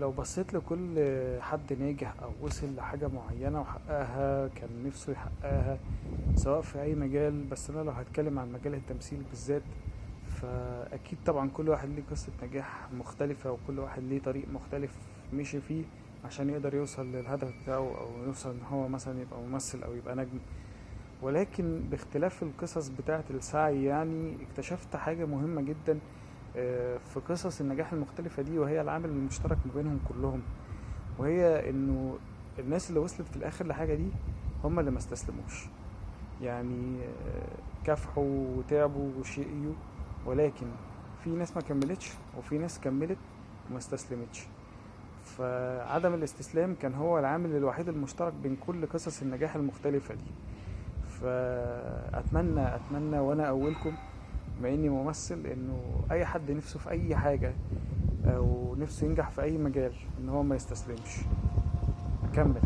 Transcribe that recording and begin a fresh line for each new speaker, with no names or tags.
لو بصيت لكل حد ناجح أو وصل لحاجة معينة وحققها كان نفسه يحققها سواء في أي مجال، بس أنا لو هتكلم عن مجال التمثيل بالذات فأكيد طبعا كل واحد ليه قصة نجاح مختلفة، وكل واحد ليه طريق مختلف مشي فيه عشان يقدر يوصل للهدف بتاعه أو يوصل إن هو مثلا يبقى ممثل أو يبقى نجم. ولكن باختلاف القصص بتاعة السعي يعني اكتشفت حاجة مهمة جدا في قصص النجاح المختلفة دي، وهي العامل المشترك ما بينهم كلهم، وهي انه الناس اللي وصلت في الاخر لحاجة دي هم اللي ما استسلموش. كافحوا وتعبوا وشقيوا، ولكن في ناس ما كملتش وفي ناس كملت وما استسلمتش. فعدم الاستسلام كان هو العامل الوحيد المشترك بين كل قصص النجاح المختلفة دي. فأتمنى وأنا أولكم بما إني ممثل إنه أي حد نفسه في أي حاجة أو نفسه ينجح في أي مجال إن هو ما يستسلمش. كمل.